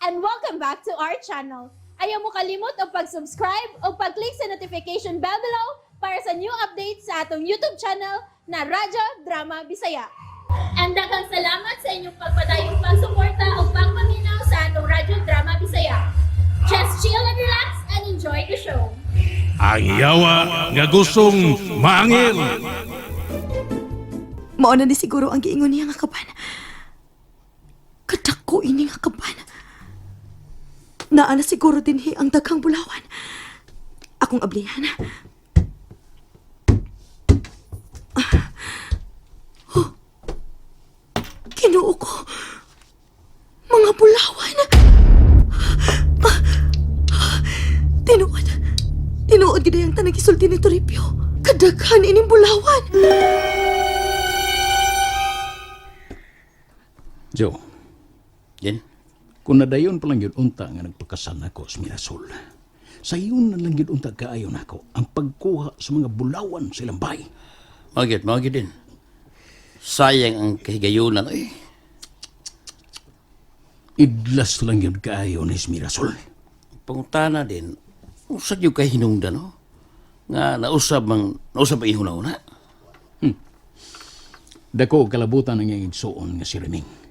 And welcome back to our channel. Ayaw mo kalimot og pag-subscribe o pag-click sa notification bell below para sa new updates sa atong YouTube channel na Radyo Drama Bisaya. And daghang salamat sa inyong pagpadayong pagsuporta o pagpaminaw sa atong Radyo Drama Bisaya. Just chill and relax and enjoy the show. Ang yawa nga gustong maangil. Mao na ni siguro ang giingon niya nga kaban. Kadako ini nga kaban. Naa na siguro dinhi ang daghang bulawan. Akong ablihan. Ah. Oh. Kinuo ko. Mga bulawan. Ah. Ah. Tinuod. Tinuod gid ang tanang gisulti ni Toribio. Kadaghan ining bulawan. Joe, Jen, kung nadayon pa lang yun unta nga nagpakasal nako sa Mirasol, sa iyon na lang yun unta kaayo nako ang pagkuha sa mga bulawan sa ilang bahay. Mao gyud din. Sayang ang kahigayunan oy. Idlas lang yun kaayo ni Mirasol. Pangutana din, usa gyud kay hinungdan, no? Nga nausab mang nausab ang ihuna-una. Dako kalabutan ang iyang igsuon nga si Reming.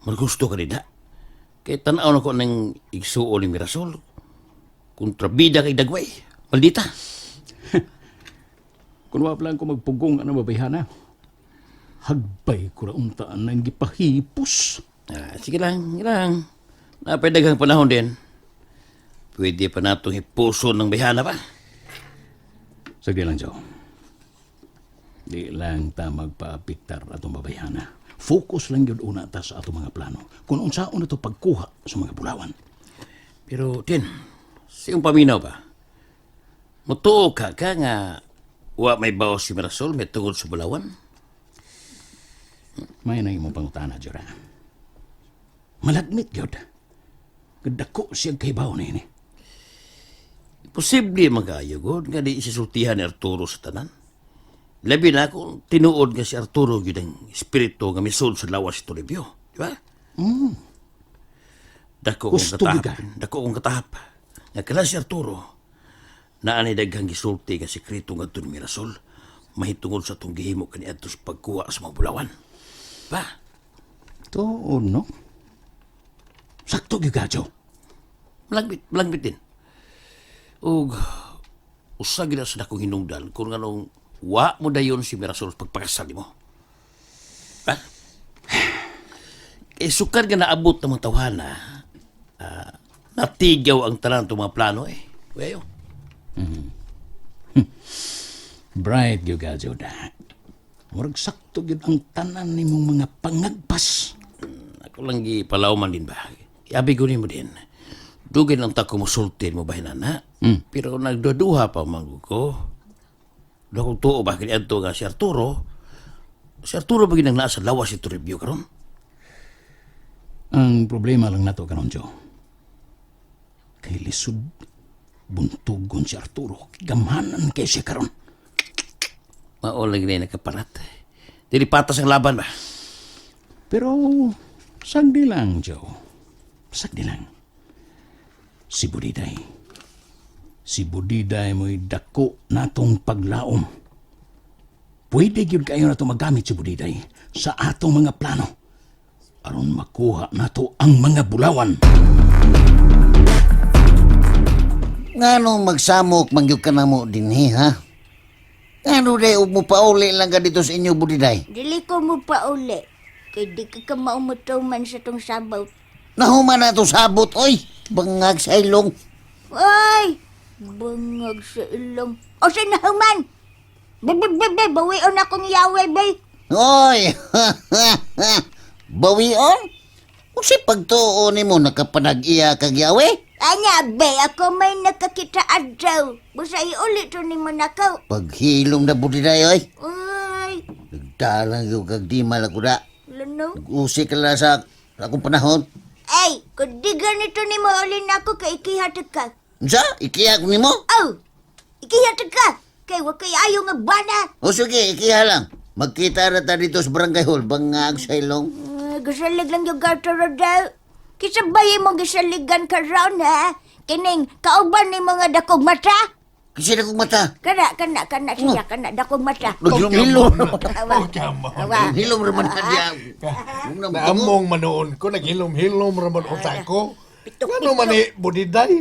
Magusto ka nila. Kay tan-aw na ko ng igsuon ni Mirasol. Kontrabida kay dagway. Maldita. Kung wa pa lang ko magpugong ang babayhana, hagbay ko ra unta ang gipahipos. Ah, sige lang, sige lang. Napay daghang panahon din. Pwede pa natong hipuso ng bayhana pa. Sagdi lang, Joe. Di lang ta magpaapiktar atong babayhana. Focus lang yun una ta sa atong mga plano. Kung unsaon na to pagkuha sa mga bulawan. Pero, Tin, siyong paminaw ba? Mutuo ka ka nga wa may baos si Mirasol may tungod sa bulawan? May na imong pangutana, Jora. Malagmit yun. Kadako siya kay na ini. Posible magayo god nga di isisultihan ni Arturo sa tanan. Labi na kung tinuod nga si Arturo gyud ang espiritu nga misud sa lawas si Toribio, di ba? Dako kong Gusto katahap. gyud ka. Dako kong katahap. Nga kala si Arturo, naa ni daghang gisulti nga sekreto ngadto ni Mirasol mahitungod sa atong gihimo kaniadto sa pagkuha sa mga bulawan. Ba? Tuon, no? Sakto gyud ka, Joe. Malagmit, malagmit din. Ug usa gyud na sa dakong hinungdan kung nganong wa mo dayon si Mirasol pagpakasal nimo. Ha? Kay sukad nga naabot ng mga tawhana, natigaw ang tanan itong mga plano eh. Wayo. Bright gyud ka, Joe. Da. Murag sakto gyud ang tanan nimong mga pangagpas. Ako lang gipalawman din ba? Iabi ko nimo din. Dugay lang ta ko musulti mo bahinan ha? Pero nagduduha pa man ko. Dakong tuo ba kini adto nga si Arturo? Si Arturo ba ginang naa sa lawas si Toribio karon? Ang problema lang nato karon, Joe. Kay lisod buntugon si Arturo. Gamhanan kay siya karon. Mao lang gini nakaparat. Dili patas ang laban ba? Pero sagdi lang, Joe. Sagdi lang. Si Budiday. Si Budiday mo'y dako natong paglaom. Pwede gyud kayo nato magamit si Budiday sa atong mga plano aron makuha nato ang mga bulawan. Nganong magsamok man gyud ka namo dinhi, ha? Ngano day ug mo pauli lang ka dito sa inyo budiday? Dili ko mo pauli. Kay di ka kamaumutuman sa tong sabaw. Nahuman na to sabot oy. Bangag sa ilong. Ay! Bangag sa ilong. O sa nahuman! Be, be, be, be, bawion akong yawe, be. Oy. Bawion? Unsay pagtuo nimo nakapanag-iya kag yawe? Anya, be, ako may nakakita adlaw. Busa iuli to ni mo nakaw. Paghilom na budiday oy. Ay, Nagdalang gyud kag di malakuda. lano. Usik ka lang sa akong panahon. Ay, kung di ganito ni mo uli nako kay ikihatag ka. Unsa? Ikiha ko nimo? Oh, ikihatag ka. Kay wa kay ayaw nga bana. O sige, ikiha lang. Magkita ra ta dito sa barangay hall, bangag sa ilong. Gasalig lang yung gartaro daw. Kinsa bay imong gisaligan karon ha? Kining kauban ni mga dakog mata? Kasi na kong mata. Kana kana kana siya kana dakog mata. Naghilom-hilom. Awa. Oh, come on. Awa. Hilom raman na diya. Naamong manoon ko, naghilom-hilom raman utak ko. Pitok, Ano man pitok. ni Budiday?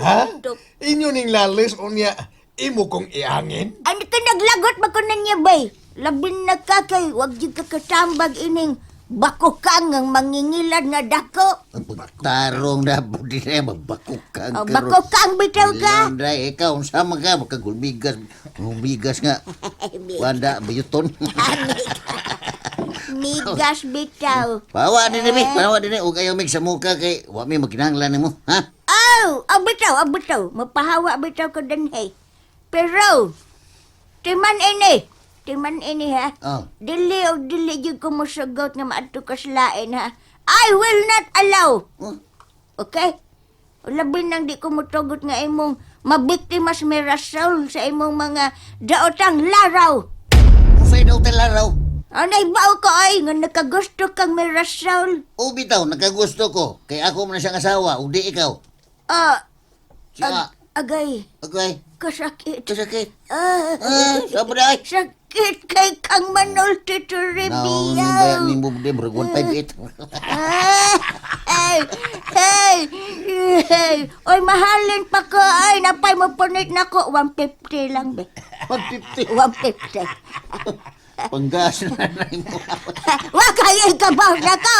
Ha? Pitok, pitok. Inyo ning lalis o niya, imo kong iangin? Ano ka naglagot ba ko na niya bay? Labin na ka kay wag jud ka katambag ining bako kang ang mangingilad nga dako. Tarong na, Budiday, magbakok ka. Oh, bako kang bitaw ka. Day, ikaw, sama ka, magkagulmigas. Gumigas nga. Wanda, bayuton. Migas bitaw. Pawa din ni, pawa din ni. Huwag ayaw mig sa muka kay wa mi magkinahanglan nimo, ha? Oh, ang bitaw, ang bitaw. Mapahawa bitaw ko din hey. Pero, timan ini. Timan ini ha. Oh. Dili o dili jud ko mosugot nga maadto ka sa lain ha. I will not allow. Oh. Okay? Labi nang di ko motugot nga imong mabiktima sa mirasol sa imong mga daotang laraw. Usay daw tayo laraw. Anay bao ko ay nga nakagusto kang mirasol. O bitaw, nakagusto ko. Kay ako man na siyang asawa, ug di ikaw. Ah, Siya, agay, okay. kasakit. Kasakit. Ah, Ah, sabi na ay. sakit kay kang manol Tito Naon ni ba Rebio. ni Bubde, murag 158. Ah, ay, hey, hey. Oy, mahalin pa ko. Ay, napay mo punit na ko. 150 lang, be. 150. 150. Panggas na na mo. Wa kay ikabaw na ko.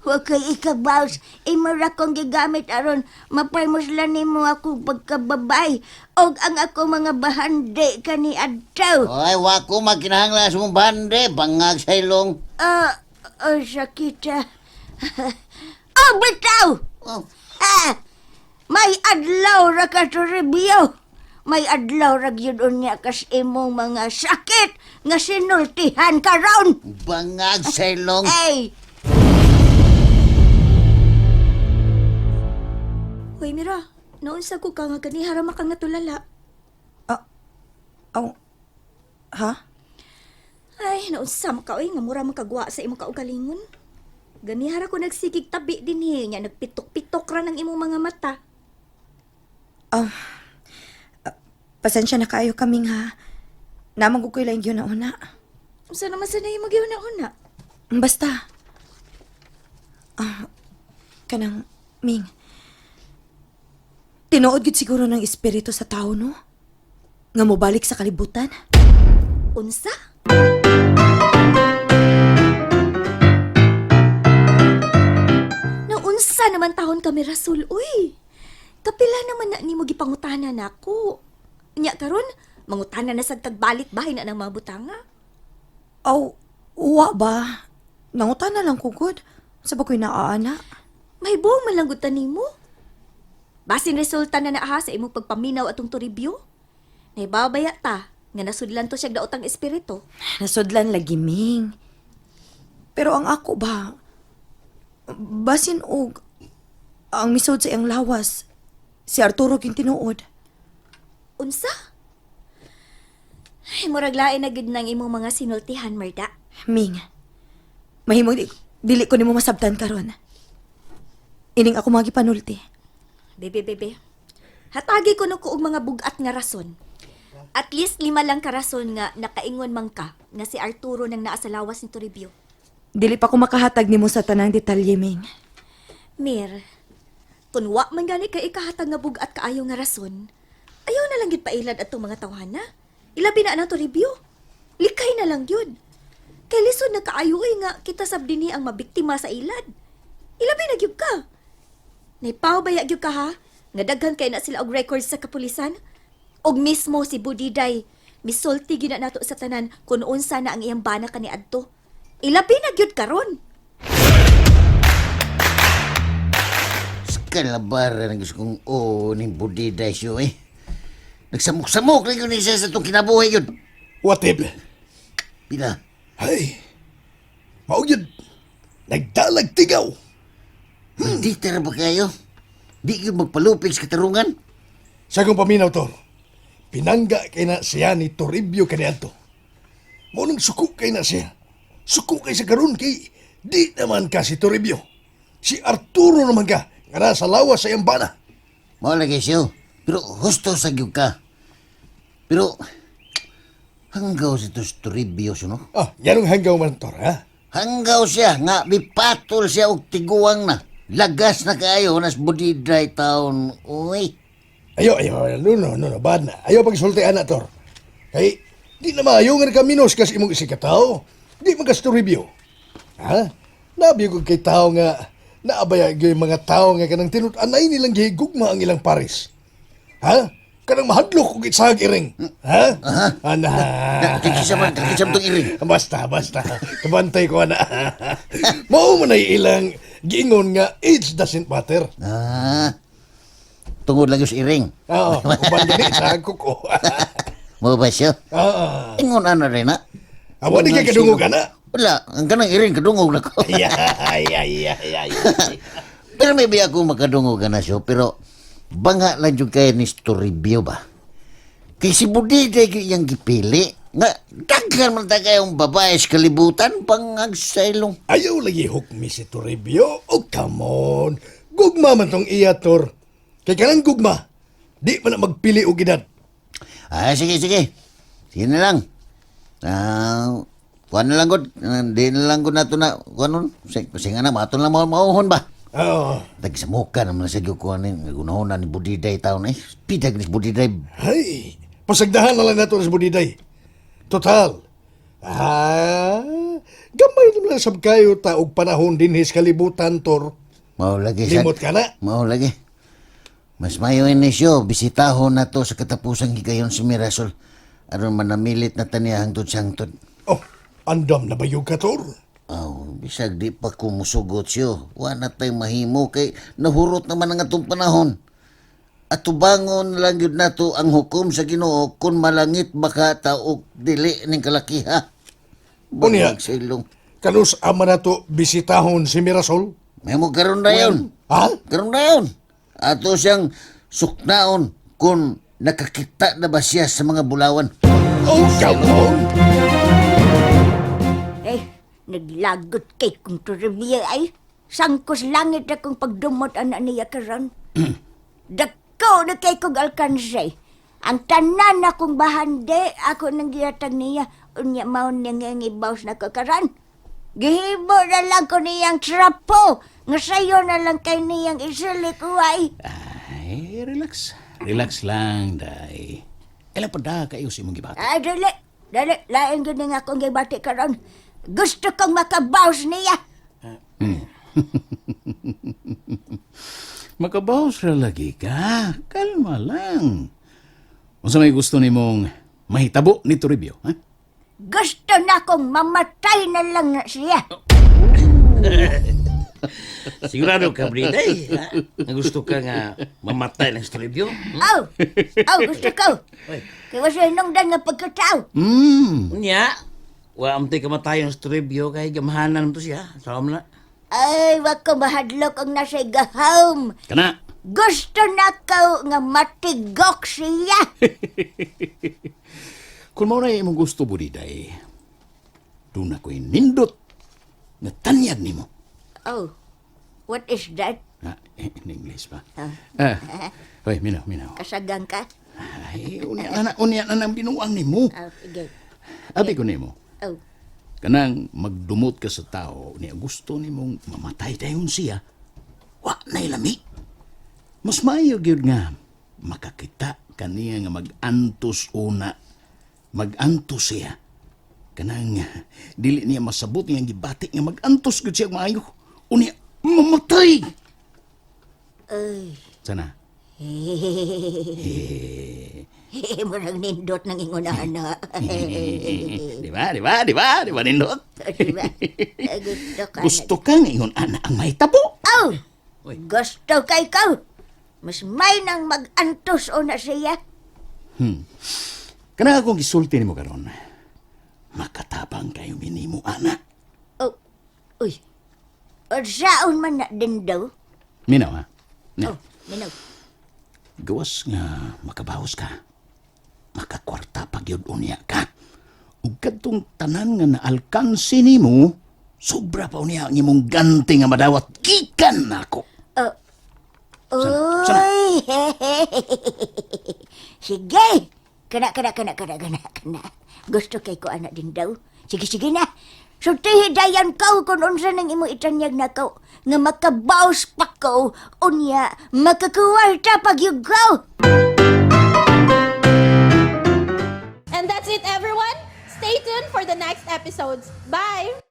Wa kay ikabaw. Imo ra kong gigamit aron mapay mo sila nimo ako pagkababay og ang ako mga bahandi kani adto. Ay, wa ko magkinahanglan sa mong bande, bangag sa ilong. Ah, oh, sakit ah. Oh, bitaw! Oh, Ah, may adlaw ra ka Toribio. May adlaw ra gyud unya kas imong mga sakit nga sinultihan karon. bangag sa ilong. Ay, Hoy, Mira. Naunsa ko ka nga ganiha ra ka nga tulala. Aw, ha? Ay, naunsa man ka oy nga mura man kagwa sa imong kaugalingon. Ganiha ra ko nagsigig tabi dinhi nya nagpitok-pitok ra ng imong mga mata. Ah, pasensya na kaayo kaming ha. Namang ko lang yun na una. Unsa naman sa na imong una-una? Basta. Ah, kanang, Ming. Tinuod gid siguro ng espiritu sa tao, no? Nga mobalik sa kalibutan. Unsa? Naunsa naman tahon kami Rasul, uy. Kapila naman na nimo gipangutana nako. Nya karon, mangutana na sad tagbalik bahin na ng mga butanga. Aw, uwa ba? Nangutana lang ko, good. Sa ba ko'y naaana? May buong malanggutan nimo. Basin resulta na naa sa imong pagpaminaw atong Toribio. Naibabaya ta nga nasudlan to siya daotang espiritu. Nasudlan lagi, Ming. Pero ang ako ba, basin og ang misod sa iyang lawas, si Arturo king tinuod. Unsa? Ay, murag lain na gid nang imong mga sinultihan, Merda. Ming, mahimong di, dili ko nimo masabtan karon. Ining ako mga gipanulti. Bebe, bebe. Hatagi ko no ko og mga bugat nga rason. At least lima lang ka rason nga nakaingon man ka nga si Arturo nang naa sa lawas ni Toribio. Dili pa ko makahatag nimo sa tanang detalye, Ming. Mir, kun wa man gani kay ikahatag nga bugat kaayo nga rason, ayaw na lang gid pailad atong mga tawhana. Ilabi na ang Toribio. Likay na lang yun. Kay lisod na kaayo oy nga kita sab dinhi ang mabiktima sa ilad. Ilabi na gyud ka. Naipawbaya gyud ka ha? Nga daghan kay na sila og records sa kapulisan. Og mismo si Budiday, misulti gyud na nato sa tanan kung unsa na ang iyang bana kaniadto. Ilabi na gyud karon. Kalabaran ang gusto kong oo ni Budiday siyo eh. Nagsamok-samok lang yun isa sa itong kinabuhi yun. What if? Pila? Ay, mao yun. Nagdalag tigaw. Hindi tara ba kayo? Di yun magpalupig sa katarungan? Sa akong paminaw, Tor, pinangga kay na siya ni Toribio kaniadto. Mao nang suko kay na siya. Suko kay sa karon kay di naman ka si Toribio. Si Arturo naman ka, nga nasa lawas sa iyang bana. Mao lagi siyo. Pero husto sa gyud ka. Pero hanggaw si tos Toribio siya, no? Ah, ganong hanggaw man, Tor, ha? Hanggaw siya nga mipatol siya og tiguang na. Lagas na kaayo nas Budiday town. Uy. Ayo, ayo, no, no, no, no, bad na. Ayo pagsulti ana, Tor. Kay, di na maayo nga nakaminos kas imong isikataw. Di man kas Toribio. Ha? Nabi ko kay tao nga, naabaya gyud yung mga tao nga kanang tinud-anay nilang gihigugma ang ilang pares. Ha? Kanang mahadlok og itsag iring. Ha? Ana. Kikisa man, kikisa man tong iring. Basta, basta. Kabantay ko ana. Mao man ay ilang giingon nga age doesn't matter. Ah. Tungod lang yung sa iring. Oo, uban gani sa ko. Mo ba siya? Oo. Ingon ana rin na. Awa di kay kadungog ana. Wala, ang kanang iring kadungog na ko. Ya, ya, ya, ya. Pero may biya ako makadungog na siya, pero banga lang yung kay ni Toribio ba? Kay si Budiday gyud iyang gipili. Nga, daghan man ta kayong babae sa kalibutan, pangag sa ilong. Ayaw lagi hukmi si Toribio. Oh, come on. Gugma man tong iya, Tor. Kay kanang gugma, di man na magpili og edad. Ay, sige, sige. Sige na lang. Ah, kuan na lang gud. Ah, di na lang gud nato na kuan nun. Sige, sige na, mato na lang mauhon ba? Oo. Nagsamuka naman sa gyud kuan ni gunahon na ni Budiday taon eh. Pidag ni Budiday. Hay, pasagdahan na lang nato sa Budiday. Total. Ah, gamay naman lang sab kayo ta og panahon dinhi sa kalibutan, Tor. Mao lagi sad. Limot ka na. Mao lagi. Mas mayo inisyo, bisitahon na to sa katapusang higayon si Mirasol. Aron manamilit na taniya hangtod sa hangtod. Oh, andam na bayog ka, Tor. Aw, bisag di pa ko musugot siyo. Wa na tay mahimo kay nahurot naman ang atong panahon. Atubangon lang yun nato ang hukom sa Ginoo kung malangit baka taok dili ning kalakiha. Unya. Bangag sa ilong. Kanus ama na to bisitahon si Mirasol? May mo karon na yun. Ha? Karon na yun. Ato siyang suknaon kung nakakita na ba siya sa mga bulawan. Oh, come on. Eh, naglagot kay kong Toribio ay. Sangkos langit akong pagdumot anak niya karon. Dako na kay kong alkanse. Ang tanan akong bahande, ako nang gihatag niya. Unya mao niya nga ngibaws na ko karon. Gihibo na lang ko niyang trapo. Nga sayo na lang kay niyang isulik ay. Ay, relax. Relax lang, day. Kailan pa da kayo sa imong gibati? Ay, dali. Dali, lain gud nga akong gibati karon. Gusto kong makabaws niya. Makabawas ra lagi ka. Kalma lang. Unsa may gusto nimong mahitabo ni Toribio, ha? Gusto na kong mamatay na lang na siya. Sigurado ka, Budiday. Ha? Nga gusto ka nga mamatay ng Toribio. Aw, aw, gusto ko. Kaya wasa hinungdan nga pagkatao. Unya, wa amtay kamatayon sa Toribio kay gamhanan to siya. Sama na. Ay, wa ko mahadlok ang nasa gahom. Kana. Gusto na ko nga matigok siya. Kung mao na imong gusto, Budiday, doon ako'y nindot na tanyag nimo. Oh, what is that? Ah, in English pa. Ah, hoy, minaw, minaw. Kasagang ka? Ay, unya na nang binuang nimo. Oh, sige. Abi ko nimo. Oh, Kanang magdumot ka sa tao ni gusto nimong mamatay dayon siya. Wa nay lami. Mas maayo gyud nga makakita kaniya nga mag-antos una. Mag-antos siya. Kanang dili niya masabot nga gibati nga mag-antos gyud siya og maayo. Unya mamatay. ay. Sana. Murag nindot ng ingunahan na. Di ba? Di ba? Di ba? Di ba nindot? Diba? Gusto ka. Gusto ka ngayon ana ang mahitabo. Oh! Gusto kay ko. Mas may nang mag-antos o na siya. Kana akong gisulti nimo karon. Makatabang kayo minimo ana. Oh, uy. Unsaon man na din daw? Minaw ha. Na, Oh, minaw. gawas nga makabawas ka. Makakwarta pa gyud unya ka. Ug kadtong tanan nga naalkanse nimo Sobra pa unya ang imong ganti nga madawat gikan nako. Sana. Uy! Sige! Kana, kana, kana, kana, kana, kana. Gusto kay ko anak din daw. Sige, sige na. Sultihi dayan ka kung unsa nang imo itanyag na ko. Nga makabaos pa ko. Unya, makakuwarta pag yugaw. And that's it, everyone. Stay tuned for the next episodes. Bye!